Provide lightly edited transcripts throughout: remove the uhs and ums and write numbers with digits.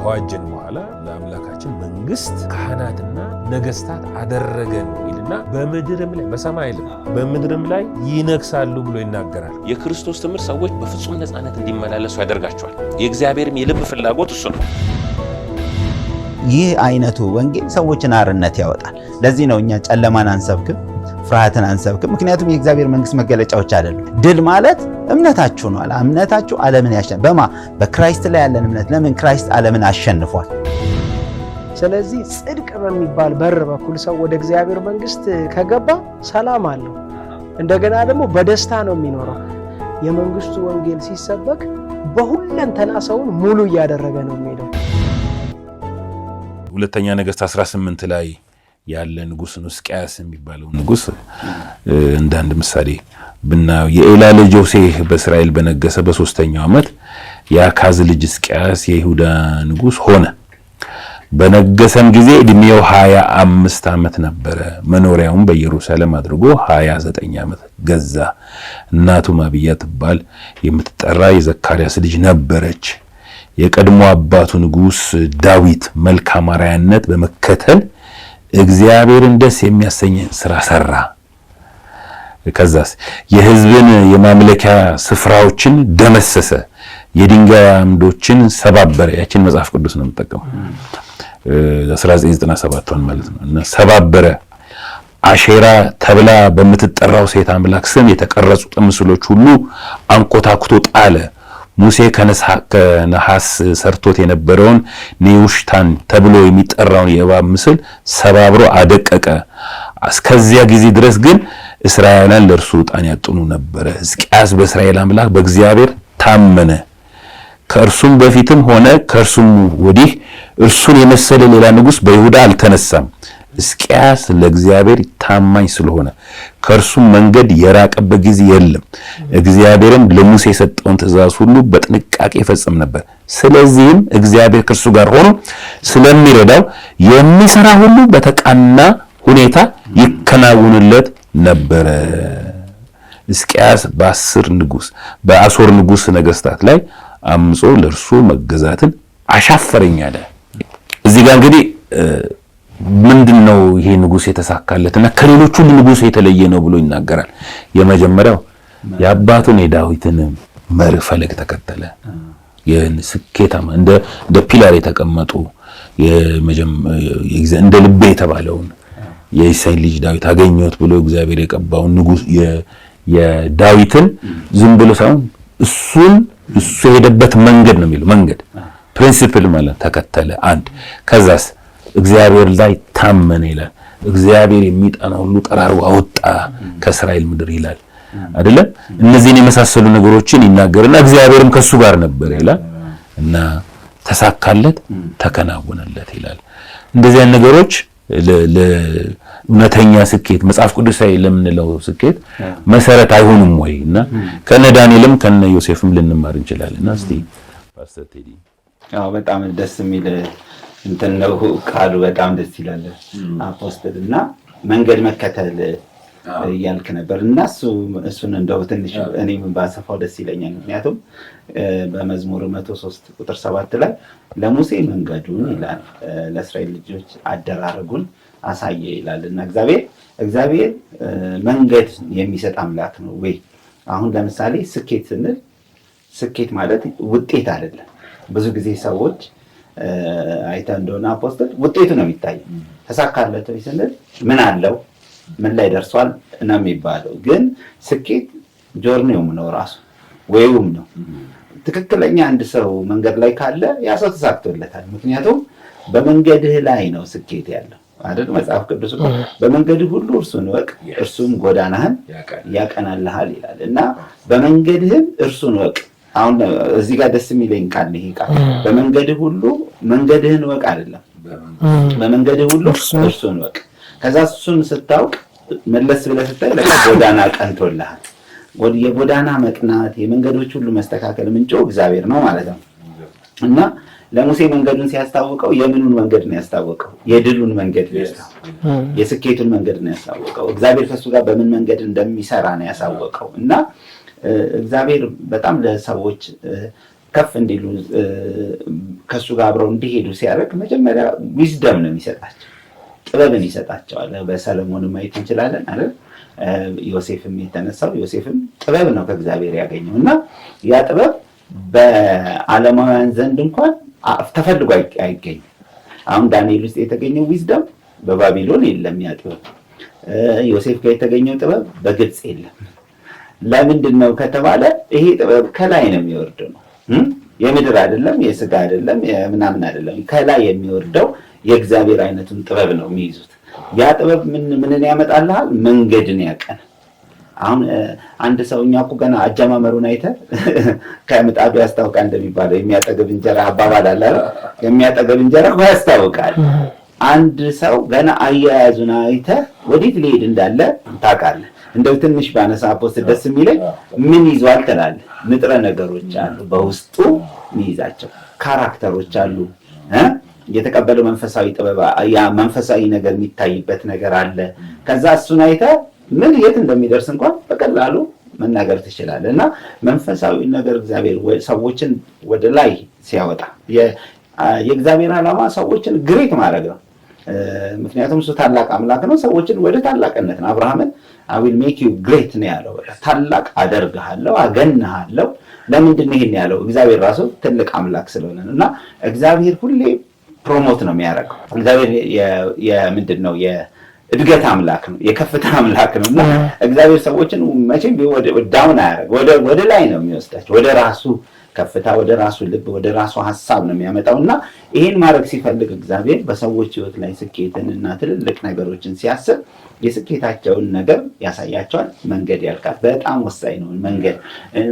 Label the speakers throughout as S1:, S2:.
S1: ከዋጀን በኋላ ለአምላካችን መንግስት ካህናትና ነገስታት አደረገን ይልና በምድርም ላይ በሰማይ ላይ በምድርም ላይ ይነግሳሉ ብሎ ይናገራል።
S2: የክርስቶስ ትምህርት ሰዎች በፍጹም ነፃነት እንዲመላለሱ ያደርጋቸዋል። የእግዚአብሔርም የልብ ፍላጎት እሱ ነው።
S3: ይህ አይነቱ ወንጌል ሰዎችን አርነት ያወጣል። ለዚህ ነው እኛ ጨለማን አንሰብክም፣ ፍርሃትን አንሰብክም። ምክንያቱም የእግዚአብሔር መንግስት መገለጫዎች አይደሉም። ድል ማለት እምነታችሁ ነው። እምነታችሁ ዓለምን ያሸንፋል። በማ በ Christ ላይ ያለን እምነት። ለምን Christ ዓለምን አሸንፏል።
S4: ስለዚህ ጽድቅ በሚባል በር በኩል ሰው ወደ እግዚአብሔር መንግስት ከገባ ሰላም አለው። እንደገና ደግሞ በደስታ ነው የሚኖረው። የመንግስቱ ወንጌል ሲሰበክ በሁለንተና ሰውን ሙሉ እያደረገ ነው የሚሄደው።
S1: ሁለተኛ ነገሥት 18 ላይ ያለ ንጉስ ነው፣ ሕዝቅያስ የሚባለው ንጉስ እንደ አንድ ምሳሌ ብናየው የኤላ ልጅ ሆሴዕ በእስራኤል በነገሰ በሶስተኛው ዓመት የአካዝ ልጅ ሕዝቅያስ የይሁዳ ንጉስ ሆነ። በነገሰም ጊዜ እድሜው 25 ዓመት ነበረ። መኖሪያውም በኢየሩሳሌም አድርጎ 29 ዓመት ገዛ። እናቱም አብያ ትባል የምትጠራ የዘካርያስ ልጅ ነበረች። የቀድሞ አባቱ ንጉስ ዳዊት መልካም አርአያነት በመከተል እግዚአብሔርን ደስ የሚያሰኝ ስራ ሰራ። ከዛስ የሕዝብን የማምለኪያ ስፍራዎችን ደመሰሰ፣ የድንጋይ አምዶችን ሰባበረ። ያችን መጽሐፍ ቅዱስ ነው የምጠቀመው 1997 ማለት ነው። እና ሰባበረ። አሼራ ተብላ በምትጠራው ሴት አምላክ ስም የተቀረጹ ምስሎች ሁሉ አንኮታኩቶ ጣለ። ሙሴ ከነሐስ ሰርቶት የነበረውን ኔውሽታን ተብሎ የሚጠራውን የእባብ ምስል ሰባብሮ አደቀቀ። እስከዚያ ጊዜ ድረስ ግን እስራኤላውያን ለእርሱ ዕጣን ያጥኑ ነበረ። ሕዝቅያስ በእስራኤል አምላክ በእግዚአብሔር ታመነ። ከእርሱም በፊትም ሆነ ከእርሱም ወዲህ እርሱን የመሰለ ሌላ ንጉሥ በይሁዳ አልተነሳም። ሕዝቅያስ ለእግዚአብሔር ታማኝ ስለሆነ ከእርሱም መንገድ የራቀበት ጊዜ የለም። እግዚአብሔርም ለሙሴ የሰጠውን ትእዛዝ ሁሉ በጥንቃቄ ይፈጽም ነበር። ስለዚህም እግዚአብሔር ከእርሱ ጋር ሆኖ ስለሚረዳው የሚሰራ ሁሉ በተቃና ሁኔታ ይከናወንለት ነበረ። ሕዝቅያስ በአስር ንጉስ በአሦር ንጉስ ነገስታት ላይ አምጾ ለእርሱ መገዛትን አሻፈረኝ አለ። እዚህ ጋር እንግዲህ ምንድን ነው ይሄ ንጉስ የተሳካለት እና ከሌሎቹ ሁሉ ንጉስ የተለየ ነው ብሎ ይናገራል። የመጀመሪያው የአባቱን የዳዊትን መርህ ፈለግ ተከተለ። የስኬታማ እንደ pillar የተቀመጡ እንደ ልቤ የተባለውን የእሴይን ልጅ ዳዊት አገኘሁት ብሎ እግዚአብሔር የቀባውን ንጉስ የዳዊትን ዝም ብሎ ሳይሆን እሱን እሱ የሄደበት መንገድ ነው የሚለው መንገድ principle ማለት ተከተለ። አንድ ከዛስ እግዚአብሔር ላይ ታመነ ይላል። እግዚአብሔር የሚጠና ሁሉ ጠራርጎ አወጣ ከእስራኤል ምድር ይላል አይደለም። እነዚህን የመሳሰሉ ነገሮችን ይናገርና እግዚአብሔርም ከሱ ጋር ነበር ይላል እና ተሳካለት፣ ተከናወነለት ይላል። እንደዚህ አይነት ነገሮች ለእውነተኛ ስኬት መጽሐፍ ቅዱሳዊ ለምንለው ስኬት መሰረት አይሆኑም ወይ? እና ከነ ዳንኤልም ከነ ዮሴፍም ልንማር እንችላለን። እና እስቲ ፓስተር ቴዲ።
S3: አዎ በጣም ደስ የሚል እንትን ነው ቃሉ፣ በጣም ደስ ይላል። Apostle እና መንገድ መከተል እያልክ ነበር እና እሱን እንደው ትንሽ እኔም ባሰፋው ደስ ይለኛል። ምክንያቱም በመዝሙር 103 ቁጥር 7 ላይ ለሙሴ መንገዱን ይላል፣ ለእስራኤል ልጆች አደራረጉን አሳየ ይላል። እና እግዚአብሔር መንገድ የሚሰጥ አምላክ ነው ወይ? አሁን ለምሳሌ ስኬት ስንል ስኬት ማለት ውጤት አይደለም። ብዙ ጊዜ ሰዎች አይተህ እንደሆነ apostle ውጤቱ ነው የሚታየው። ተሳካለት ወይ ስንል ምን አለው ምን ላይ ደርሷል ነው የሚባለው። ግን ስኬት journey ውም ነው ራሱ way ውም ነው። ትክክለኛ አንድ ሰው መንገድ ላይ ካለ ያ ሰው ተሳክቶለታል። ምክንያቱም በመንገድህ ላይ ነው ስኬት ያለው አይደል? መጽሐፍ ቅዱስ እኮ በመንገድህ ሁሉ እርሱን እወቅ እርሱም ጎዳናህን ያቀናልሃል ይላል። እና በመንገድህም እርሱን እወቅ። አሁን እዚህ ጋር ደስ የሚለኝ ቃል ይሄ ቃል በመንገድህ ሁሉ መንገድህን እወቅ አይደለም፣ በመንገድህ ሁሉ እርሱን እወቅ። ከዛ እሱን ስታውቅ መለስ ብለህ ስታይ ለካ ጎዳና ቀንቶልሃል። የጎዳና መቅናት የመንገዶች ሁሉ መስተካከል ምንጩ እግዚአብሔር ነው ማለት ነው። እና ለሙሴ መንገዱን ሲያስታውቀው የምኑን መንገድ ነው ያስታወቀው? የድሉን መንገድ ነው ያስታወቀው። የስኬቱን መንገድ ነው ያስታወቀው። እግዚአብሔር ከሱ ጋር በምን መንገድ እንደሚሰራ ነው ያሳወቀው። እና እግዚአብሔር በጣም ለሰዎች ከፍ እንዲሉ፣ ከእሱ ጋር አብረው እንዲሄዱ ሲያደርግ መጀመሪያ wisdom ነው የሚሰጣቸው፣ ጥበብን ይሰጣቸዋል። በሰለሞን ማየት እንችላለን አይደል? ዮሴፍም የተነሳው፣ ዮሴፍም ጥበብ ነው ከእግዚአብሔር ያገኘው። እና ያ ጥበብ በዓለማውያን ዘንድ እንኳን ተፈልጎ አይገኝም። አሁን ዳንኤል ውስጥ የተገኘው wisdom በባቢሎን የለም። ያ ጥበብ፣ ዮሴፍ ጋር የተገኘው ጥበብ በግብፅ የለም። ለምንድን ነው ከተባለ ይሄ ጥበብ ከላይ ነው የሚወርደው ነው። የምድር አይደለም፣ የስጋ አይደለም፣ የምናምን አይደለም። ከላይ የሚወርደው የእግዚአብሔር አይነቱን ጥበብ ነው የሚይዙት። ያ ጥበብ ምንን ያመጣልሃል? መንገድን ያቀናል። አሁን አንድ ሰው፣ እኛ እኮ ገና አጀማመሩን አይተህ ከምጣዱ ያስታውቃል እንደሚባለው፣ የሚያጠግብ እንጀራ አባባል አለ አይደል? የሚያጠግብ እንጀራ እኮ ያስታውቃል። አንድ ሰው ገና አያያዙን አይተህ ወዴት ሊሄድ እንዳለ ታውቃለህ። እንደው ትንሽ ባነሳ apostle ደስ የሚለኝ፣ ምን ይዟል ትላለህ። ንጥረ ነገሮች አሉ፣ በውስጡ የሚይዛቸው character ኦች አሉ፣ የተቀበለው መንፈሳዊ ጥበብ፣ ያ መንፈሳዊ ነገር የሚታይበት ነገር አለ። ከዛ እሱን አይተህ ምን የት እንደሚደርስ እንኳን በቀላሉ መናገር ትችላለህ። እና መንፈሳዊ ነገር፣ እግዚአብሔር ሰዎችን ወደ ላይ ሲያወጣ የእግዚአብሔር ዓላማ ሰዎችን great ማድረግ ነው። ምክንያቱም እሱ ታላቅ አምላክ ነው። ሰዎችን ወደ ታላቅነት ነው። አብርሃምን "I will make you great" ነው ያለው። በቃ ታላቅ አደርግሃለሁ፣ አገንሃለሁ። ለምንድን ነው ይሄን ያለው? እግዚአብሔር ራሱ ትልቅ አምላክ ስለሆነ ነው። እና እግዚአብሔር ሁሌ promote ነው የሚያደርገው። እግዚአብሔር የምንድን ነው፣ የእድገት አምላክ ነው፣ የከፍታ አምላክ ነው። እና እግዚአብሔር ሰዎችን መቼም ቢሆን down አያደርግ፣ ወደ ላይ ነው የሚወስዳቸው፣ ወደ ራሱ ከፍታ፣ ወደ ራሱ ልብ፣ ወደ ራሱ ሀሳብ ነው የሚያመጣው። እና ይሄን ማድረግ ሲፈልግ እግዚአብሔር በሰዎች ሕይወት ላይ ስኬትን እና ትልልቅ ነገሮችን ሲያስብ የስኬታቸውን ነገር ያሳያቸዋል። መንገድ ያልካት በጣም ወሳኝ ነው።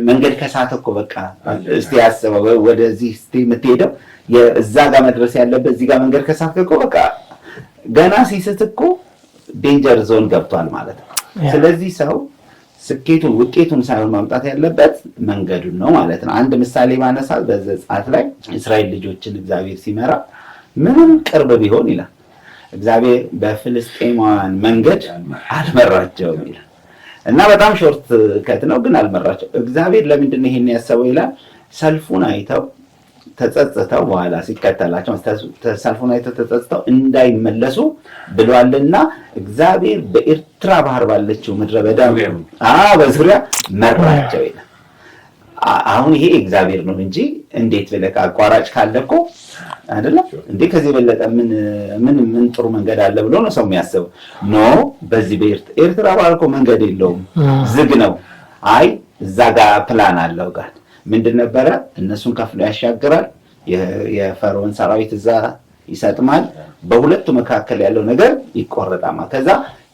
S3: መንገድ ከሳተ እኮ በቃ እስቲ ያስበው፣ ወደዚህ እስቲ የምትሄደው እዛ ጋር መድረስ ያለበት እዚህ ጋር መንገድ ከሳትክ እኮ በቃ ገና ሲስት እኮ danger zone ገብቷል ማለት ነው። ስለዚህ ሰው ስኬቱን ውጤቱን ሳይሆን ማምጣት ያለበት መንገዱን ነው ማለት ነው። አንድ ምሳሌ ባነሳ በዘጸአት ላይ እስራኤል ልጆችን እግዚአብሔር ሲመራ ምንም ቅርብ ቢሆን ይላል፣ እግዚአብሔር በፍልስጤማውያን መንገድ አልመራቸውም ይላል። እና በጣም short cut ነው ግን አልመራቸው። እግዚአብሔር ለምንድን ነው ይሄን ያሰበው ይላል። ሰልፉን አይተው ተጸጽተው በኋላ ሲከተላቸው፣ ሰልፉን አይተው ተጸጽተው እንዳይመለሱ ብሏልና እግዚአብሔር በኤርትራ ባህር ባለችው ምድረ በዳ፣ አዎ፣ በዙሪያ መራቸው ይላል። አሁን ይሄ እግዚአብሔር ነው እንጂ እንዴት ብለህ አቋራጭ ካለ እኮ አይደለም እንዴ፣ ከዚህ የበለጠ ምን ምን ምን ጥሩ መንገድ አለ ብሎ ነው ሰው የሚያስበው? No፣ በዚህ በኤርትራ ባህር እኮ መንገድ የለውም፣ ዝግ ነው። አይ፣ እዛ ጋር ፕላን አለው ጋር ምንድን ነበረ? እነሱን ከፍሎ ያሻግራል። የፈርዖን ሰራዊት እዛ ይሰጥማል። በሁለቱ መካከል ያለው ነገር ይቆረጣል። ከዛ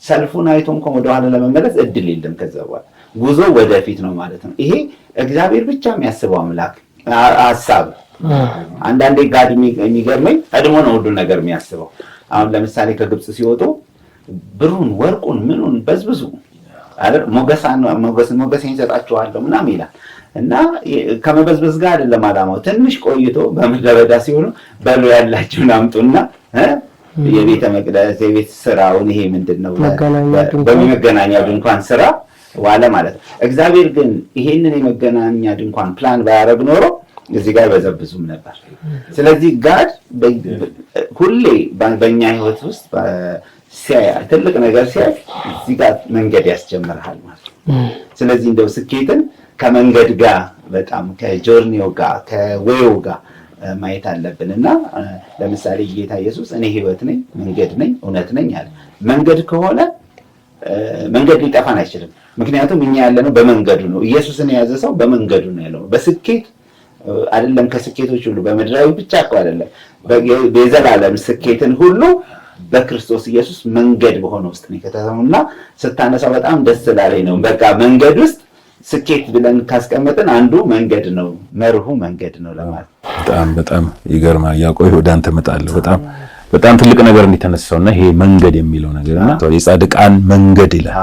S3: ሰልፉን አይቶ እንኳን ወደኋላ ለመመለስ እድል የለም። ከዛ በኋላ ጉዞ ወደፊት ነው ማለት ነው። ይሄ እግዚአብሔር ብቻ የሚያስበው አምላክ ሀሳብ። አንዳንዴ God የሚገርመኝ ቀድሞ ነው ሁሉ ነገር የሚያስበው። አሁን ለምሳሌ ከግብፅ ሲወጡ ብሩን፣ ወርቁን፣ ምኑን በዝብዙ አይደል፣ ሞገሴን እሰጣችኋለሁ ምናምን ይላል። እና ከመበዝበዝ ጋር አይደለም አላማው። ትንሽ ቆይቶ በምድረ በዳ ሲሆኑ በሉ ያላችሁን አምጡና የቤተ መቅደስ የቤት ስራውን፣ ይሄ ምንድን ነው፣ በመገናኛ ድንኳን ስራ ዋለ ማለት ነው። እግዚአብሔር ግን ይሄንን የመገናኛ ድንኳን ፕላን ባያደርግ ኖሮ እዚህ ጋር በዘብዙም ነበር። ስለዚህ God ሁሌ በእኛ ህይወት ውስጥ ሲያይ፣ ትልቅ ነገር ሲያይ እዚህ ጋር መንገድ ያስጀምርሃል ማለት ነው። ስለዚህ እንደው ስኬትን ከመንገድ ጋር፣ በጣም ከ journey ው ጋር፣ ከ way ው ጋር ማየት አለብን። እና ለምሳሌ ጌታ ኢየሱስ "እኔ ህይወት ነኝ፣ መንገድ ነኝ፣ እውነት ነኝ" አለ። መንገድ ከሆነ መንገድ ሊጠፋን አይችልም። ምክንያቱም እኛ ያለነው በመንገዱ ነው። ኢየሱስን የያዘ ሰው በመንገዱ ነው ያለው። በስኬት አይደለም፣ ከስኬቶች ሁሉ በምድራዊ ብቻ እኮ አይደለም፣ የዘላለም ስኬትን ሁሉ በክርስቶስ ኢየሱስ መንገድ በሆነ ውስጥ ነው የከተተው። እና ስታነሳው በጣም ደስ ስላለኝ ነው። በቃ መንገድ ውስጥ ስኬት ብለን ካስቀመጥን አንዱ መንገድ ነው፣ መርሁ መንገድ ነው ለማለት።
S1: በጣም በጣም ይገርማል። ያቆይ ወደ አንተ እመጣለሁ። በጣም በጣም ትልቅ ነገር የተነሳው እና ይሄ መንገድ የሚለው ነገር እና የጻድቃን መንገድ ይላል፣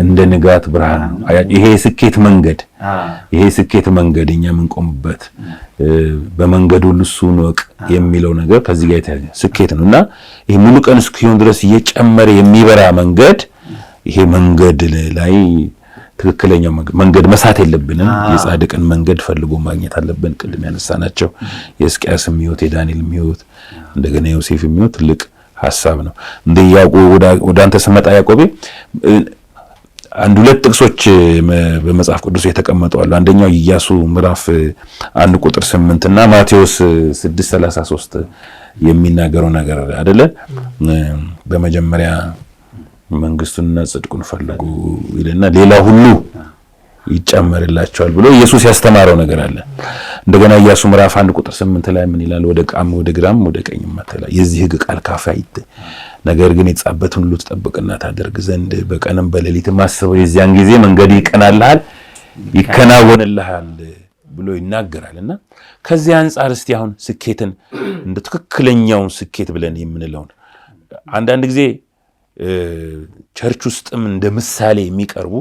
S1: እንደ ንጋት ብርሃን ነው። ይሄ የስኬት መንገድ፣ ይሄ የስኬት መንገድ፣ እኛ የምንቆምበት በመንገዱ ሁሉ እሱን እወቅ የሚለው ነገር ከዚህ ጋር የተያያዘ ስኬት ነው። እና ይሄ ሙሉ ቀን እስኪሆን ድረስ እየጨመረ የሚበራ መንገድ፣ ይሄ መንገድ ላይ ትልቅ ትክክለኛው መንገድ መሳት የለብንም። የጻድቅን መንገድ ፈልጎ ማግኘት አለብን። ቅድም ያነሳናቸው የሕዝቅያስም ሕይወት፣ የዳንኤልም ሕይወት፣ እንደገና የዮሴፍም ሕይወት ትልቅ ሐሳብ ነው። እንደ ያዕቆብ ወደ አንተ ስመጣ ያዕቆቤ አንድ ሁለት ጥቅሶች በመጽሐፍ ቅዱስ የተቀመጡ አሉ። አንደኛው ኢያሱ ምዕራፍ 1 ቁጥር 8 እና ማቴዎስ 6:33 የሚናገረው ነገር አይደለ? በመጀመሪያ መንግስቱንና ጽድቁን ፈልጉ ይልና ሌላ ሁሉ ይጨመርላቸዋል ብሎ ኢየሱስ ያስተማረው ነገር አለ። እንደገና ኢያሱ ምዕራፍ 1 ቁጥር 8 ላይ ምን ይላል? ወደ ቃም ወደ ግራም ወደ ቀኝም አትላ፣ የዚህ ሕግ ቃል ካፍህ አይት፣ ነገር ግን የተጻፈበትን ሁሉ ትጠብቅና ታደርግ ዘንድ በቀንም በሌሊትም አስበው፣ የዚያን ጊዜ መንገድ ይቀናልሃል ይከናወንልሃል ብሎ ይናገራል። እና ከዚህ አንጻር እስቲ አሁን ስኬትን እንደ ትክክለኛውን ስኬት ብለን የምንለውን አንዳንድ ጊዜ church ውስጥም እንደ ምሳሌ የሚቀርቡ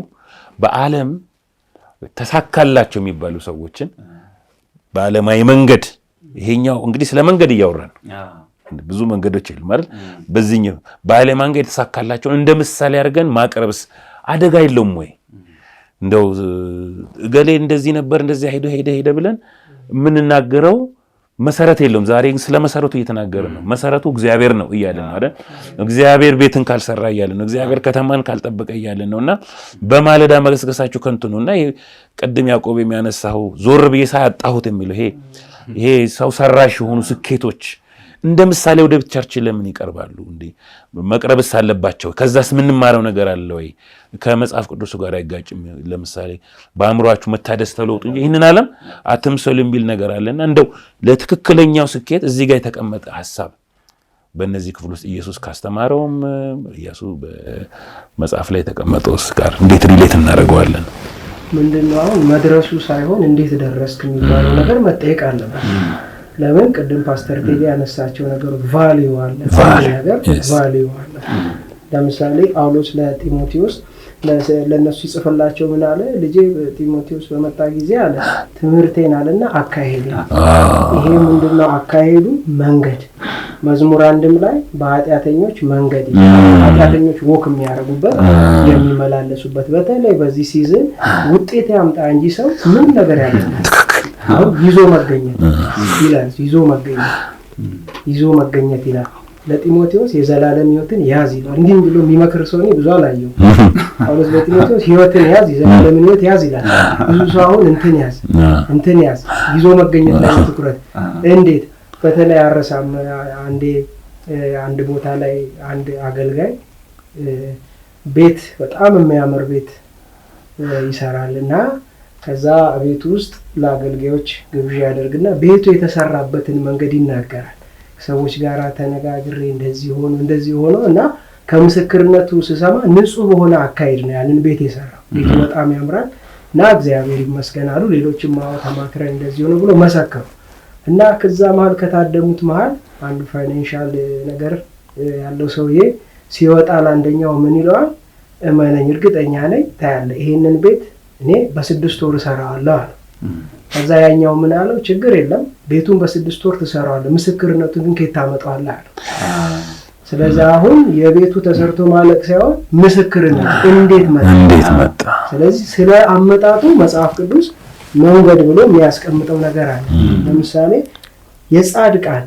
S1: በዓለም ተሳካላቸው የሚባሉ ሰዎችን በዓለማዊ መንገድ፣ ይሄኛው እንግዲህ ስለ መንገድ እያወራን ነው። ብዙ መንገዶች የሉም አይደል? በዚህኛው በዓለም መንገድ የተሳካላቸውን እንደ ምሳሌ አድርገን ማቅረብስ አደጋ የለውም ወይ? እንደው እገሌ እንደዚህ ነበር፣ እንደዚህ ሄደ ሄደ ሄደ ብለን የምንናገረው መሰረት የለውም። ዛሬ ስለ መሰረቱ እየተናገርን ነው። መሰረቱ እግዚአብሔር ነው እያለን ነው አይደል? እግዚአብሔር ቤትን ካልሰራ እያለን ነው። እግዚአብሔር ከተማን ካልጠበቀ እያለን ነው። እና በማለዳ መገስገሳችሁ ከንቱ ነው። እና ቅድም ያዕቆብ የሚያነሳው ዞር ብዬ ሳይ አጣሁት የሚለው ይሄ ሰው ሰራሽ የሆኑ ስኬቶች እንደ ምሳሌ ወደ church ለምን ይቀርባሉ እንዴ? መቅረብስ አለባቸው? ከዛስ የምንማረው ነገር አለ ወይ? ከመጽሐፍ ቅዱሱ ጋር አይጋጭም? ለምሳሌ በአእምሯችሁ መታደስ ተለውጡ እንጂ ይህንን ዓለም አትምሰሉ የሚል ነገር አለና እንደው ለትክክለኛው ስኬት እዚህ ጋር የተቀመጠ ሐሳብ በእነዚህ ክፍል ውስጥ ኢየሱስ ካስተማረውም ኢያሱ በመጽሐፍ ላይ የተቀመጠውስ ጋር እንዴት relate እናደርገዋለን?
S4: ምንድነው አሁን መድረሱ ሳይሆን እንዴት ደረስክ የሚባለው ነገር መጠየቅ አለበት። ለምን ቅድም ፓስተር ቴዲ ያነሳቸው ነገሮች value አለ፣ ነገር value አለ። ለምሳሌ ጳውሎስ ለጢሞቴዎስ ለነሱ ይጽፍላቸው ምን አለ? ልጄ ጢሞቴዎስ በመጣ ጊዜ አለ ትምህርቴን አለና አካሄዱ። ይሄ ምንድነው አካሄዱ? መንገድ። መዝሙር 1 ላይ በኃጢአተኞች መንገድ ይላል። ኃጢአተኞች walk የሚያደርጉበት የሚመላለሱበት፣ በተለይ በዚህ season ውጤት ያምጣ እንጂ ሰው ምን ነገር ያደርጋል? አሁን ይዞ መገኘት ይላል። ይዞ መገኘት ይዞ መገኘት ይላል። ለጢሞቴዎስ የዘላለም ሕይወትን ያዝ ይላል። እንዲህ ብሎ የሚመክር ሰው እኔ ብዙ አላየሁም። ጳውሎስ ለጢሞቴዎስ ሕይወትን ያዝ፣ የዘላለምን ሕይወት ያዝ ይላል። ብዙ ሰው አሁን እንትን ያዝ እንትን ያዝ ይዞ መገኘት ላይ ትኩረት እንዴት? በተለይ አረሳም፣ አንዴ አንድ ቦታ ላይ አንድ አገልጋይ ቤት በጣም የሚያምር ቤት ይሰራል እና ከዛ ቤቱ ውስጥ ለአገልጋዮች ግብዣ ያደርግና ቤቱ የተሰራበትን መንገድ ይናገራል። ሰዎች ጋራ ተነጋግሬ እንደዚህ ሆኖ እንደዚህ ሆኖ እና ከምስክርነቱ ስሰማ ንጹህ በሆነ አካሄድ ነው ያንን ቤት የሰራው። ቤቱ በጣም ያምራል እና እግዚአብሔር ይመስገን አሉ። ሌሎችም አዎ ተማክረን እንደዚህ ሆኖ ብሎ መሰከሩ። እና ከዛ መሃል ከታደሙት መሃል አንዱ financial ነገር ያለው ሰውዬ ሲወጣ ለአንደኛው ምን ይለዋል? እመነኝ እርግጠኛ ነኝ ታያለህ፣ ይሄንን ቤት እኔ በ6 ወር እሰራዋለሁ አለ። ከዛ ያኛው ምን አለው? ችግር የለም ቤቱን በ6 ወር ትሰራዋለህ፣ ምስክርነቱን ግን ከየት ታመጣዋለህ አለው። ስለዚህ አሁን የቤቱ ተሰርቶ ማለቅ ሳይሆን ምስክርነት እንዴት መጣ
S1: እንዴት መጣ።
S4: ስለዚህ ስለ አመጣጡ መጽሐፍ ቅዱስ መንገድ ብሎ የሚያስቀምጠው ነገር አለ። ለምሳሌ የጻድቃን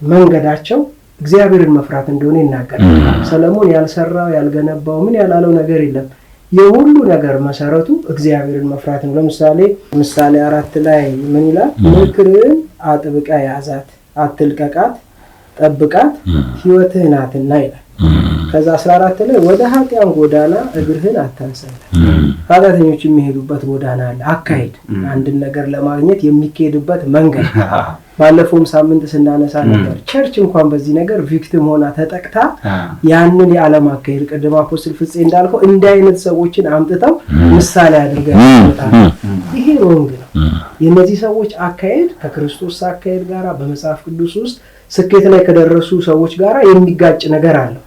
S4: መንገዳቸው እግዚአብሔርን መፍራት እንደሆነ ይናገራል። ሰለሞን ያልሰራው ያልገነባው ምን ያላለው ነገር የለም። የሁሉ ነገር መሰረቱ እግዚአብሔርን መፍራት ነው። ለምሳሌ ምሳሌ 4 ላይ ምን ይላል? ምክርህን አጥብቀህ ያዛት፣ አትልቀቃት፣ ጠብቃት ሕይወትህ ናትና ይላል። ከዛ 14 ላይ ወደ ኃጢአን ጎዳና እግርህን አታንሳ ይላል። ኃጢአተኞች የሚሄዱበት ጎዳና አለ፣ አካሄድ፣ አንድን ነገር ለማግኘት የሚካሄድበት መንገድ። ባለፈውም ሳምንት ስናነሳ ነበር። church እንኳን በዚህ ነገር victim ሆና ተጠቅታ ያንን የዓለም አካሄድ ቅድም apostle ፍፄ እንዳልከው እንዲህ አይነት ሰዎችን አምጥተው ምሳሌ አድርገው ያመጣሉ። ይሄ wrong ነው። የነዚህ ሰዎች አካሄድ ከክርስቶስ አካሄድ ጋራ በመጽሐፍ ቅዱስ ውስጥ ስኬት ላይ ከደረሱ ሰዎች ጋራ የሚጋጭ ነገር አለው።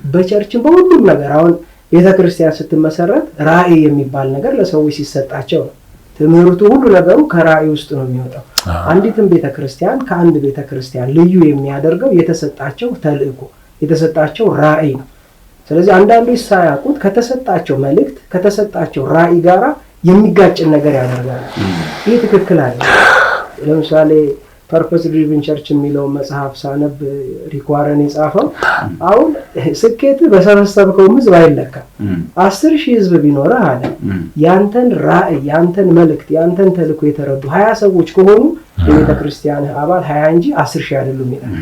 S4: በ church ም በሁሉም ነገር አሁን ቤተክርስቲያን ስትመሰረት ራእይ የሚባል ነገር ለሰዎች ሲሰጣቸው ነው። ትምህርቱ ሁሉ ነገሩ ከራእይ ውስጥ ነው የሚወጣው። አንዲትም ቤተክርስቲያን ከአንድ ቤተክርስቲያን ልዩ የሚያደርገው የተሰጣቸው ተልእኮ የተሰጣቸው ራእይ ነው። ስለዚህ አንዳንዶች ሳያውቁት ከተሰጣቸው መልእክት ከተሰጣቸው ራዕይ ጋራ የሚጋጭን ነገር ያደርጋሉ። ይህ ትክክል አለ። ለምሳሌ Purpose Driven Church የሚለውን መጽሐፍ ሳነብ ሪክ ዋረን የጻፈው አሁን ስኬት በሰበሰብከው ህዝብ አይለካም። 10,000 ህዝብ ቢኖርህ አለ ያንተን ራዕይ፣ ያንተን መልእክት፣ ያንተን ተልእኮ የተረዱ 20 ሰዎች ከሆኑ የቤተ ክርስቲያን አባል 20 እንጂ 10,000 አይደሉም ይላል።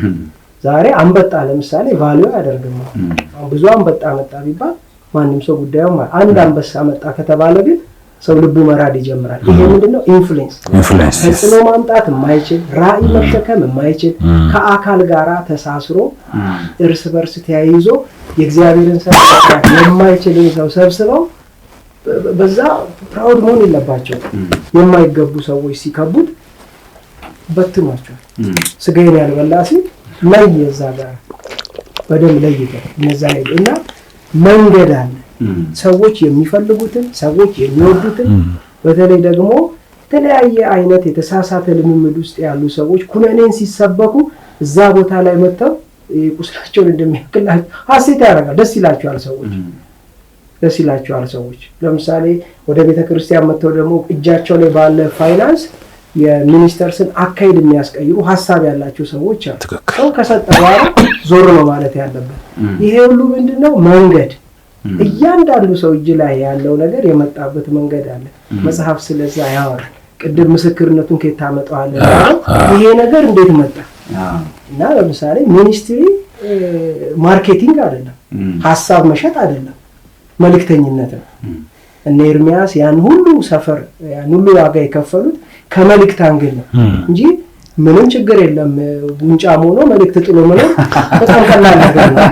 S4: ዛሬ አንበጣ ለምሳሌ value አያደርግም። አሁን ብዙ አንበጣ መጣ ቢባል ማንም ሰው ጉዳዩ፣ አንድ አንበሳ መጣ ከተባለ ግን ሰው ልቡ መራድ ይጀምራል። ይሄ ምንድነው? Influence።
S1: Influence።
S4: ተጽዕኖ ማምጣት የማይችል፣ ራዕይ መሸከም የማይችል፣ ከአካል ጋራ ተሳስሮ እርስ በርስ ተያይዞ የእግዚአብሔርን ስራ መስራት የማይችልን ሰው ሰብስበው በዛ proud መሆን የለባቸው። የማይገቡ ሰዎች ሲከቡት በትኗቸዋል። ስጋዬን ያልበላ ሲል ለይ እዛ ጋር በደንብ ለይተ እነዛ እና መንገድ አለ። ሰዎች የሚፈልጉትን፣ ሰዎች የሚወዱትን፣ በተለይ ደግሞ የተለያየ አይነት የተሳሳተ ልምምድ ውስጥ ያሉ ሰዎች ኩነኔን ሲሰበኩ እዛ ቦታ ላይ መጥተው ቁስላቸውን እንደሚያክላቸው ሀሴት ያደርጋል። ደስ ይላቸዋል ሰዎች፣ ደስ ይላቸዋል ሰዎች። ለምሳሌ ወደ ቤተ ክርስቲያን መጥተው ደግሞ እጃቸው ላይ ባለ ፋይናንስ የ ministers ን አካሄድ የሚያስቀይሩ ሀሳብ ያላቸው ሰዎች አሉ። ሰው ከሰጠ በኋላ ዞር ነው ማለት ያለበት። ይሄ ሁሉ ምንድነው? መንገድ። እያንዳንዱ ሰው እጅ ላይ ያለው ነገር የመጣበት መንገድ አለ። መጽሐፍ ስለዛ ያወራል። ቅድም ምስክርነቱን ከየት ታመጣዋለህ? ይሄ ነገር እንዴት መጣ? እና ለምሳሌ ministry marketing አይደለም፣ ሀሳብ መሸጥ አይደለም፣ መልእክተኝነት ነው። እነ ኤርሚያስ ያን ሁሉ ሰፈር ያን ሁሉ ዋጋ የከፈሉት ከመልእክት angle ነው እንጂ ምንም ችግር የለም። ጉንጫም ሆኖ መልእክት ጥሎ መኖር በጣም ቀላል ነገር ነው።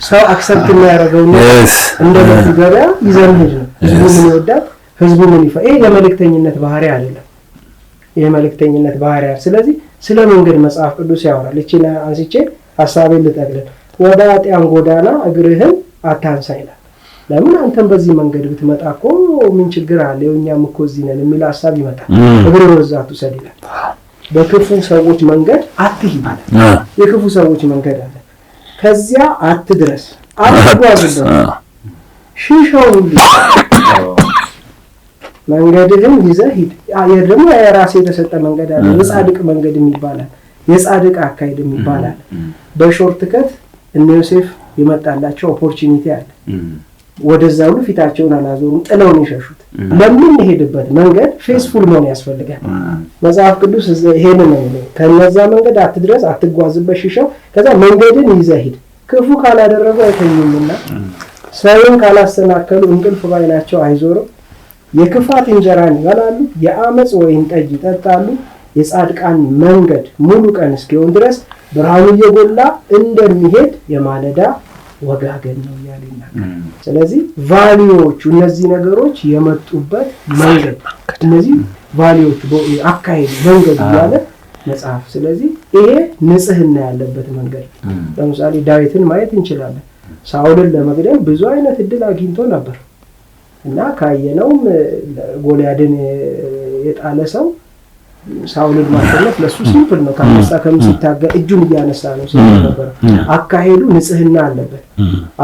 S4: ሰው accept የሚያደርገው እንደ ልቡ ገበያ ይዘን ሂድ ነው። ህዝቡ ምን ይወዳል፣ ህዝቡ ምን ይፈ ይሄ የመልእክተኝነት ባህሪ አይደለም። ይሄ የመልእክተኝነት ባህሪ አይደለም። ስለዚህ ስለ መንገድ መጽሐፍ ቅዱስ ያወራል። እቺን አንስቼ ሐሳቤን ልጠቅልል። ወደ ኃጥአን ጎዳና እግርህን አታንሳ ይላል። ለምን አንተም በዚህ መንገድ ብትመጣ እኮ ምን ችግር አለ? እኛም እኮ እዚህ ነን የሚል ሐሳብ ይመጣል። እግርህን ወደዛ አትውሰድ ይላል። በክፉ ሰዎች መንገድ አትሂድ። የክፉ ሰዎች መንገድ አለ። ከዚያ አትድረስ፣ አትጓዝበት፣ ሽሻው ሁሉ መንገድህን ይዘህ ሂድ። ደግሞ የራስህ የተሰጠ መንገድ አለ። የጻድቅ መንገድ ይባላል። የጻድቅ አካሄድ ይባላል። በ shortcut እነ ዮሴፍ የመጣላቸው opportunity አለ። ወደዛ ሁሉ ፊታቸውን አላዞሩም፣ ጥለው ነው የሸሹት። ለምንሄድበት መንገድ faithful መሆን ያስፈልጋል። መጽሐፍ ቅዱስ ይሄንን ነው የሚለው። ከነዛ መንገድ አትድረስ፣ አትጓዝበት፣ ሽሸው። ከዛ መንገድን ይዘህ ሂድ። ክፉ ካላደረጉ አይተኙምና ሰውን ካላሰናከሉ እንቅልፍ ባይናቸው አይዞርም። የክፋት እንጀራን ይበላሉ፣ የአመጽ ወይን ጠጅ ይጠጣሉ። የጻድቃን መንገድ ሙሉ ቀን እስኪሆን ድረስ ብርሃኑ እየጎላ እንደሚሄድ የማለዳ ወጋገን ነው እያለ ይናገራል። ስለዚህ value ዎቹ እነዚህ ነገሮች የመጡበት መንገድ፣ እነዚህ value ዎቹ አካሄድ መንገድ እያለ መጽሐፍ። ስለዚህ ይሄ ንጽህና ያለበት መንገድ። ለምሳሌ ዳዊትን ማየት እንችላለን። ሳኦልን ለመግደል ብዙ አይነት እድል አግኝቶ ነበር እና ካየነውም ጎልያድን የጣለ ሰው ሳኦልን ማሸነፍ ለሱ simple ነው። ካነሳ ከምሲታገል እጁን እያነሳ ነው ነበር። አካሄዱ ንጽህና አለበት።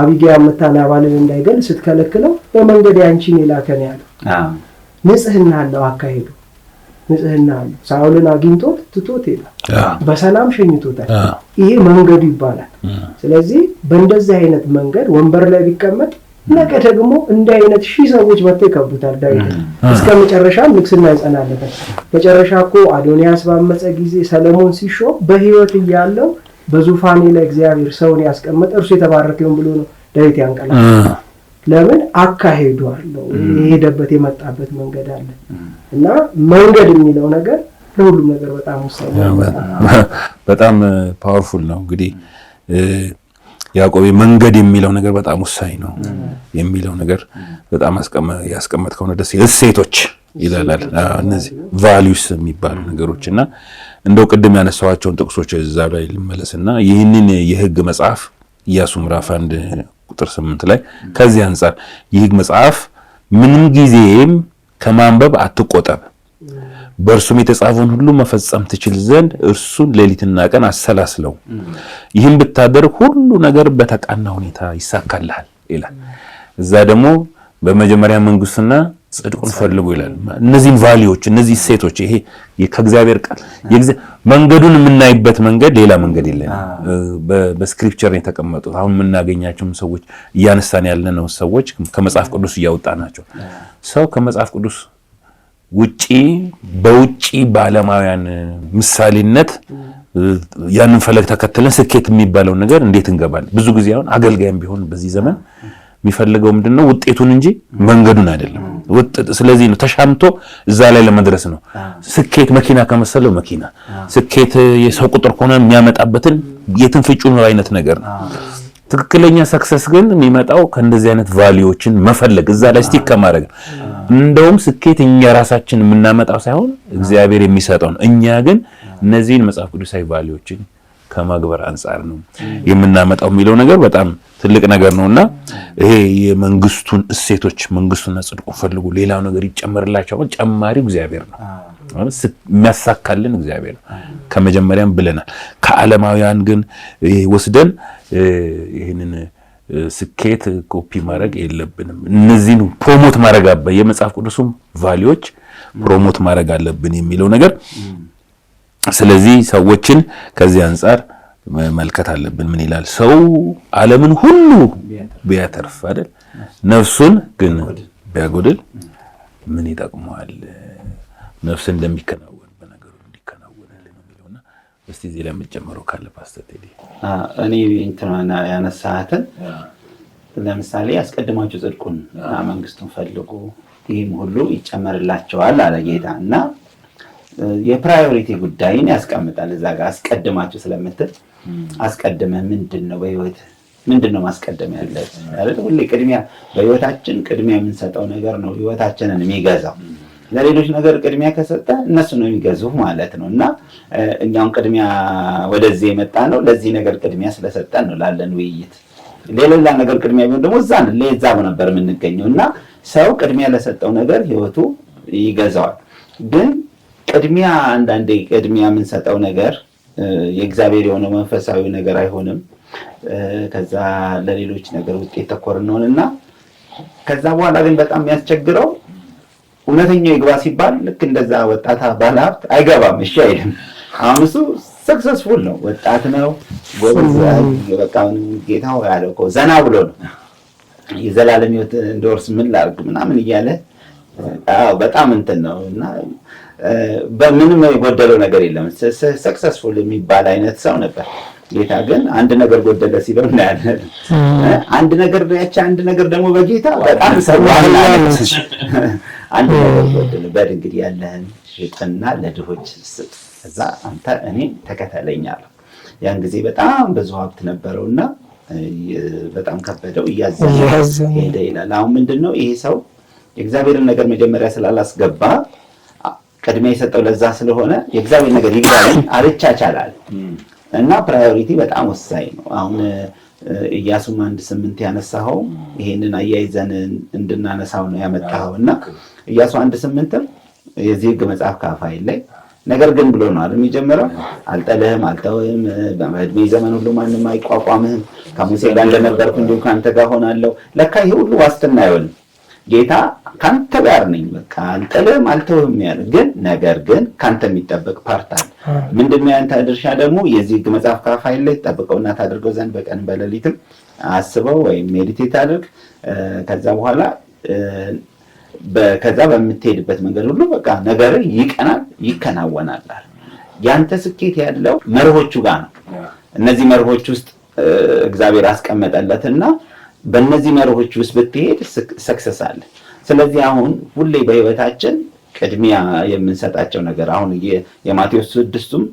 S4: አቢጊያ መታ ናባልን እንዳይገል ስትከለክለው በመንገድ ያንቺን የላከን ያለው ንጽህና አለው። አካሄዱ ንጽህና አለው። ሳኦልን አግኝቶት ትቶት ሄዷል። በሰላም ሸኝቶታል። ይሄ መንገዱ ይባላል። ስለዚህ በእንደዚህ አይነት መንገድ ወንበር ላይ ቢቀመጥ ነገ ደግሞ እንደ አይነት ሺህ ሰዎች መጥተው ይከቡታል ዳዊትን። እስከ መጨረሻም ንግስና ይጸናለታል። መጨረሻ እኮ አዶንያስ ባመፀ ጊዜ ሰለሞን ሲሾም በህይወት እያለው በዙፋኔ ላይ እግዚአብሔር ሰውን ያስቀመጠ እርሱ የተባረከ ይሁን ብሎ ነው ዳዊት ያንቀላል። ለምን አካሄዱ አለው፣ የሄደበት የመጣበት መንገድ አለ እና መንገድ የሚለው ነገር ለሁሉም ነገር በጣም ወሳኝ ነው።
S1: በጣም powerful ነው። እንግዲህ ያዕቆብ መንገድ የሚለው ነገር በጣም ወሳኝ ነው የሚለው ነገር በጣም ያስቀመጥከው ነው ደስ ይላል። እሴቶች ይላል እነዚህ values የሚባሉ ነገሮች እና እንደው ቅድም ያነሳኋቸውን ጥቅሶች እዛ ላይ ልመለስና ይህንን የህግ መጽሐፍ ኢያሱ ምዕራፍ 1 ቁጥር 8 ላይ ከዚህ አንፃር የህግ መጽሐፍ ምንም ጊዜም ከማንበብ አትቆጠብ፣ በእርሱም የተጻፈውን ሁሉ መፈጸም ትችል ዘንድ እርሱን ሌሊትና ቀን አሰላስለው፣ ይህን ብታደርግ ሁሉ ነገር በተቃና ሁኔታ ይሳካልሃል ይላል። እዛ ደግሞ በመጀመሪያ መንግስቱና ጽድቁን ፈልጉ ይላል። እነዚህን value ዎች፣ እነዚህ እሴቶች፣ ይሄ ከእግዚአብሔር ቃል መንገዱን የምናይበት መንገድ ሌላ መንገድ የለንም። በ scripture የተቀመጡት አሁን የምናገኛቸውም ሰዎች፣ እያነሳን ያለነው ሰዎች ከመጽሐፍ ቅዱስ እያወጣናቸው። ሰው ከመጽሐፍ ቅዱስ ውጪ በውጪ በዓለማውያን ምሳሌነት ያንን ፈለግ ተከትለን ስኬት የሚባለውን ነገር እንዴት እንገባለን? ብዙ ጊዜ አሁን አገልጋይም ቢሆን በዚህ ዘመን የሚፈልገው ምንድነው? ውጤቱን እንጂ መንገዱን አይደለም። ስለዚህ ነው ተሻምቶ እዛ ላይ ለመድረስ ነው። ስኬት መኪና ከመሰለው መኪና፣ ስኬት የሰው ቁጥር ከሆነ የሚያመጣበትን የትን ፍጩ ነው አይነት ነገር ነው። ትክክለኛ success ግን የሚመጣው ከእንደዚህ አይነት value ዎችን መፈለግ፣ እዛ ላይ stick ከማድረግ ነው። እንደውም ስኬት እኛ ራሳችን የምናመጣው ሳይሆን እግዚአብሔር የሚሰጠው ነው። እኛ ግን እነዚህን መጽሐፍ ቅዱሳዊ value ዎችን ከማክበር አንጻር ነው የምናመጣው የሚለው ነገር በጣም ትልቅ ነገር ነውና ይሄ የመንግስቱን እሴቶች፣ መንግስቱና ጽድቁን ፈልጉ፣ ሌላው ነገር ይጨመርላችኋል። ጨማሪው እግዚአብሔር ነው፣ የሚያሳካልን እግዚአብሔር ነው። ከመጀመሪያም ብለናል። ከዓለማውያን ግን ወስደን ይህንን ስኬት ኮፒ ማድረግ የለብንም። እነዚህን promote ማድረግ አለብን፣ የመጽሐፍ ቅዱሱም value ዎች promote ማድረግ አለብን የሚለው ነገር። ስለዚህ ሰዎችን ከዚህ አንጻር መመልከት አለብን። ምን ይላል? ሰው ዓለምን ሁሉ ቢያተርፍ አይደል፣ ነፍሱን ግን ቢያጎድል ምን ይጠቅመዋል? ነፍስ እንደሚከናወን በነገሩ እንዲከናወንልን ነው የሚለውና እስቲ እዚህ ላይ የምትጨምረው ካለ ፓስተር ቴዲ።
S3: እኔ እንትኗን ያነሳሃትን ለምሳሌ አስቀድማችሁ ጽድቁን እና መንግስቱን ፈልጉ፣ ይህም ሁሉ ይጨመርላችኋል አለ ጌታ። እና የ priority ጉዳይን ያስቀምጣል እዛ ጋር። አስቀድማችሁ ስለምትል አስቀድመህ ምንድን ነው፣ በህይወት ምንድን ነው ማስቀደም ያለብህ አይደል? ሁሌ ቅድሚያ፣ በህይወታችን ቅድሚያ የምንሰጠው ነገር ነው ህይወታችንን የሚገዛው። ለሌሎች ነገር ቅድሚያ ከሰጠ እነሱ ነው የሚገዙ ማለት ነው። እና እኛውን ቅድሚያ ወደዚህ የመጣ ነው ለዚህ ነገር ቅድሚያ ስለሰጠን ነው ላለን ውይይት። ለሌላ ነገር ቅድሚያ ቢሆን ደግሞ እዛ ለዛው ነበር የምንገኘው። እና ሰው ቅድሚያ ለሰጠው ነገር ህይወቱ ይገዛዋል። ግን ቅድሚያ አንዳንዴ ቅድሚያ የምንሰጠው ነገር የእግዚአብሔር የሆነው መንፈሳዊ ነገር አይሆንም። ከዛ ለሌሎች ነገር ውጤት ተኮር እንሆንና ከዛ በኋላ ግን በጣም የሚያስቸግረው እውነተኛው ይግባ ሲባል ልክ እንደዛ ወጣት ባለሀብት አይገባም፣ እሺ አይልም። አሁን እሱ successful ነው፣ ወጣት ነው፣ ጎበዝ፣ በቃ ጌታው ያለው እኮ ዘና ብሎ ነው፣ የዘላለም ሕይወት እንድወርስ ምን ላድርግ ምናምን እያለ፣ አዎ በጣም እንትን ነው እና በምንም የጎደለው ነገር የለም። Successful የሚባል አይነት ሰው ነበር። ጌታ ግን አንድ ነገር ጎደለ ሲለው እናያለን። አንድ ነገር፣ ያቺ አንድ ነገር ደግሞ በጌታ በጣም ሰዋል። አንድ ነገር ጎደለ። በል እንግዲህ ያለህን ሽጥና ለድሆች ስጥ፣ ከዛ አንተ እኔን ተከተለኝ አለው። ያን ጊዜ በጣም ብዙ ሀብት ነበረውና በጣም ከበደው፣ እያዘነ ሄደ ይላል። አሁን ምንድን ነው፣ ይሄ ሰው የእግዚአብሔርን ነገር መጀመሪያ ስላላስገባ፣ ቅድሚያ የሰጠው ለዛ ስለሆነ የእግዚአብሔር ነገር ይግባልኝ አልቻቻላል። እና priority በጣም ወሳኝ ነው። አሁን ኢያሱም 1:8 ያነሳኸው ይሄንን አያይዘን እንድናነሳው ነው ያመጣኸው። እና ኢያሱ 1:8ም የዚህ ሕግ መጽሐፍ ከአፍህ አይለይ፣ ነገር ግን ብሎ ነው አይደል የሚጀምረው? አልጥልህም፣ አልተውህም፣ በዕድሜ ዘመን ሁሉ ማንም አይቋቋምህም፣ ከሙሴ ጋር እንደነበርኩ እንዲሁም ከአንተ ጋር ሆናለሁ። ለካ ይሄ ሁሉ ዋስትና አይሆንም። ጌታ ከአንተ ጋር ነኝ፣ በቃ አልጥልህም፣ አልተውህም ያለ ግን ነገር ግን ከአንተ የሚጠበቅ part አለ። ምንድነው ያንተ ድርሻ ደግሞ? የዚህ ሕግ መጽሐፍ ከአፍህ አይለይ፣ ጠብቀውና ታድርገው ዘንድ በቀን በሌሊትም አስበው ወይም meditate አድርግ። ከዛ በኋላ ከዛ በምትሄድበት መንገድ ሁሉ በቃ ነገር ይቀናል፣ ይከናወናል። ያንተ ስኬት ያለው መርሆቹ ጋር ነው። እነዚህ መርሆች ውስጥ እግዚአብሔር አስቀመጠለትና በእነዚህ መርሆች ውስጥ ብትሄድ success አለ። ስለዚህ አሁን ሁሌ በህይወታችን ቅድሚያ የምንሰጣቸው ነገር፣ አሁን የማቴዎስ 6ቱም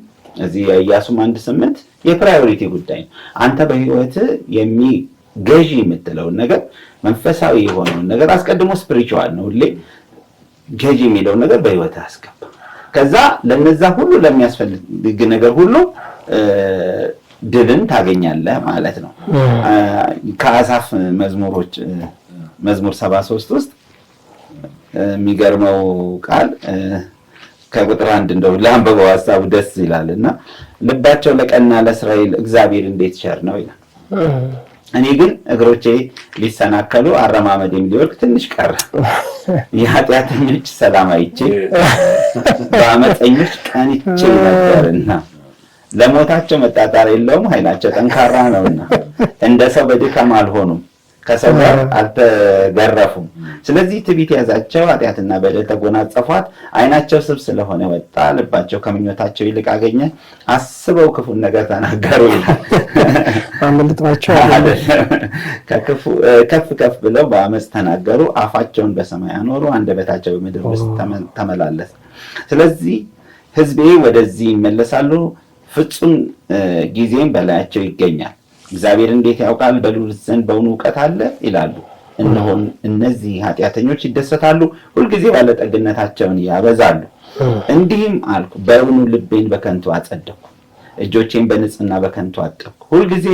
S3: እዚህ የኢያሱም 1:8 የ priority ጉዳይ ነው። አንተ በህይወት የሚገዢ የምትለውን ነገር፣ መንፈሳዊ የሆነውን ነገር አስቀድሞ፣ spiritual ነው ሁሌ ገዢ የሚለውን ነገር በህይወት አስገባ። ከዛ ለነዛ ሁሉ ለሚያስፈልግ ነገር ሁሉ ድልን ታገኛለህ ማለት ነው። ከአሳፍ መዝሙሮች መዝሙር 73 ውስጥ የሚገርመው ቃል ከቁጥር 1 እንደው ለአንበበው፣ ሀሳቡ ደስ ይላል። እና ልባቸው ለቀና ለእስራኤል እግዚአብሔር እንዴት ቸር ነው ይላል። እኔ ግን እግሮቼ ሊሰናከሉ አረማመዴም ሊወድቅ ትንሽ ቀረ። የኃጢአተኞች ሰላም አይቼ በአመፀኞች ቀንቼ ነበርና፣ ለሞታቸው መጣጣር የለውም፣ ኃይላቸው ጠንካራ ነውና። እንደ ሰው በድካም አልሆኑም፣ ከሰው ጋር አልተገረፉም። ስለዚህ ትዕቢት ያዛቸው፣ ኃጢአትና በደል ተጎናጸፏት። ዓይናቸው ስብ ስለሆነ ወጣ፣ ልባቸው ከምኞታቸው ይልቅ አገኘ። አስበው ክፉን ነገር ተናገሩ ይላል።
S4: አመልጧቸው።
S3: ከፍ ከፍ ብለው በአመፅ ተናገሩ። አፋቸውን በሰማይ አኖሩ፣ አንደበታቸው በምድር ውስጥ ተመላለሰ። ስለዚህ ሕዝቤ ወደዚህ ይመለሳሉ፣ ፍጹም ጊዜም በላያቸው ይገኛል። እግዚአብሔር እንዴት ያውቃል? በልዑል ዘንድ በውኑ እውቀት አለ ይላሉ። እነሆ እነዚህ ኃጢአተኞች ይደሰታሉ፣ ሁልጊዜ ባለጠግነታቸውን ያበዛሉ። እንዲህም አልኩ፣ በውኑ ልቤን በከንቱ አጸደቅኩ፣ እጆቼን በንጽህና በከንቱ አጠብኩ። ሁልጊዜ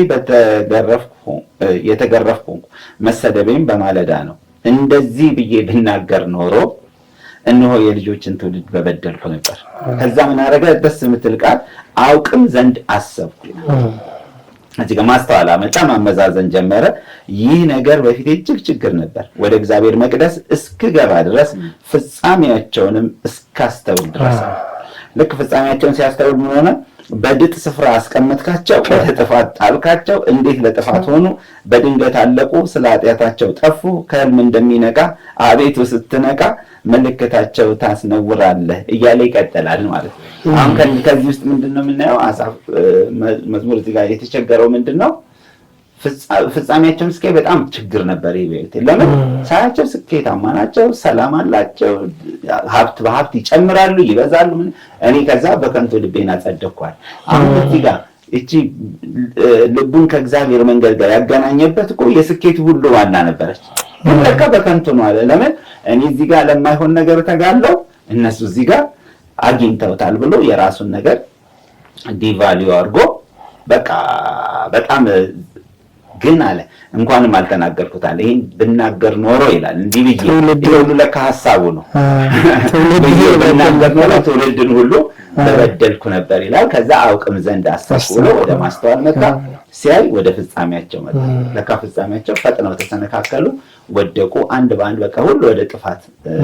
S3: የተገረፍኩ ሆንኩ፣ መሰደቤም በማለዳ ነው። እንደዚህ ብዬ ብናገር ኖሮ እነሆ የልጆችን ትውልድ በበደልኩ ነበር። ከዛ ምን አደረገ? ደስ የምትል ቃል፣ አውቅም ዘንድ አሰብኩ። እዚህ ጋር ማስተዋል አመጣ፣ ማመዛዘን ጀመረ። ይህ ነገር በፊቴ እጅግ ችግር ነበር፣ ወደ እግዚአብሔር መቅደስ እስክገባ ድረስ፣ ፍጻሜያቸውንም እስካስተውል ድረስ። ልክ ፍጻሜያቸውን ሲያስተውል ምን ሆነ? በድጥ ስፍራ አስቀመጥካቸው፣ ወደ ጥፋት ጣልካቸው። እንዴት ለጥፋት ሆኑ! በድንገት አለቁ፣ ስለ ኃጢአታቸው ጠፉ። ከህልም እንደሚነቃ አቤቱ ስትነቃ ምልክታቸው ታስነውራለህ እያለ ይቀጥላል ማለት ነው። አሁን ከዚህ ውስጥ ምንድን ነው የምናየው? አሳፍ መዝሙር እዚህ ጋር የተቸገረው ምንድን ነው? ፍጻሜያቸውን እስኪ በጣም ችግር ነበር። ይሄ ለምን ሳያቸው ስኬታማ ናቸው፣ ሰላም አላቸው፣ ሀብት በሀብት ይጨምራሉ፣ ይበዛሉ። እኔ ከዛ በከንቱ ልቤን አጸደቅኳል። አሁን እዚህ ጋር እቺ ልቡን ከእግዚአብሔር መንገድ ጋር ያገናኘበት እኮ የስኬቱ ሁሉ ዋና ነበረች። ግን ለካ በከንቱ ነው አለ። ለምን እኔ እዚህ ጋር ለማይሆን ነገር ተጋለው፣ እነሱ እዚህ ጋር አግኝተውታል ብሎ የራሱን ነገር devalue አድርጎ በቃ በጣም ግን አለ፣ እንኳንም አልተናገርኩት አለ። ይሄን ብናገር ኖሮ ይላል፣ እንዲህ ብዬ፣ ይሄ ሁሉ ለካ ሀሳቡ ነው፣ ብዬ ብናገር ኖሮ ትውልድን ሁሉ በበደልኩ ነበር ይላል። ከዛ አውቅም ዘንድ አሰብኩ ብሎ ወደ ማስተዋል መጣ። ሲያይ ወደ ፍጻሜያቸው መጣ። ለካ ፍጻሜያቸው ፈጥነው ተሰነካከሉ፣ ወደቁ፣ አንድ በአንድ በቃ ሁሉ ወደ ጥፋት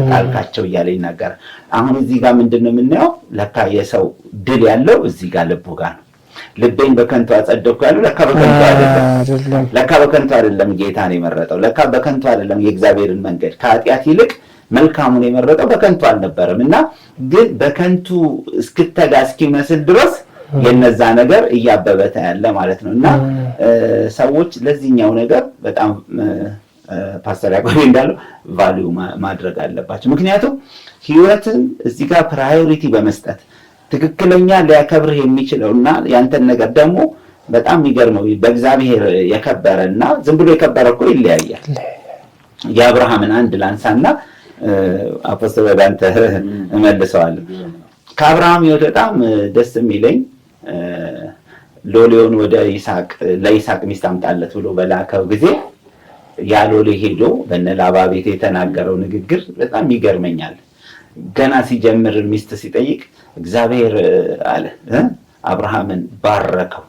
S3: ጣልካቸው እያለ ይናገራል። አሁን እዚህ ጋር ምንድን ነው የምናየው? ለካ የሰው ድል ያለው እዚህ ጋር ልቡ ጋር ነው። ልቤን በከንቱ አጸደቅኩ ያለው ለካ በከንቱ አይደለም። ለካ በከንቱ አይደለም ጌታን የመረጠው። ለካ በከንቱ አይደለም የእግዚአብሔርን መንገድ ከኃጢአት ይልቅ መልካሙን የመረጠው በከንቱ አልነበረም። እና ግን በከንቱ እስክተጋ እስኪመስል ድረስ የነዛ ነገር እያበበ ያለ ማለት ነው። እና ሰዎች ለዚህኛው ነገር በጣም ፓስተር ያቆቤ እንዳለው value ማድረግ አለባቸው። ምክንያቱም ህይወትን እዚህ ጋር priority በመስጠት ትክክለኛ ሊያከብርህ የሚችለው እና ያንተን ነገር ደግሞ በጣም የሚገርመው በእግዚአብሔር የከበረ እና ዝም ብሎ የከበረ እኮ ይለያያል። የአብርሃምን አንድ ላንሳና apostle ወደ አንተ እመልሰዋለሁ። ከአብርሃም ህይወት በጣም ደስ የሚለኝ ሎሌውን ወደ ይስሐቅ ለይስሐቅ ሚስት አምጣለት ብሎ በላከው ጊዜ ያ ሎሌ ሄዶ በነ ላባ ቤት የተናገረው ንግግር በጣም ይገርመኛል። ገና ሲጀምር ሚስት ሲጠይቅ እግዚአብሔር አለ አብርሃምን ባረከው፣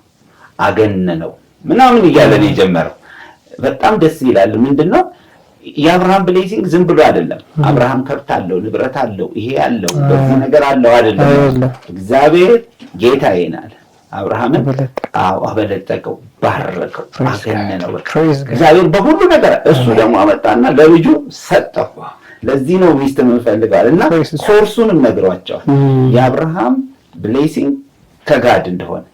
S3: አገነነው ምናምን እያለ ነው የጀመረው። በጣም ደስ ይላል። ምንድነው የአብርሃም blessing ዝም ብሎ አይደለም። አብርሃም ከብት አለው፣ ንብረት አለው፣ ይሄ አለው፣ በዚህ ነገር አለው አይደለም። እግዚአብሔር ጌታዬን አለ አብርሃምን፣ አዎ አበለጠቀው፣ ባረከው፣ አገነነው። በቃ እግዚአብሔር በሁሉ ነገር እሱ ደግሞ አመጣና ለልጁ ሰጠው። ለዚህ ነው ሚስት የምንፈልገዋል እና source ኡንም ነግሯቸዋል። የአብርሃም blessing ከ God እንደሆነ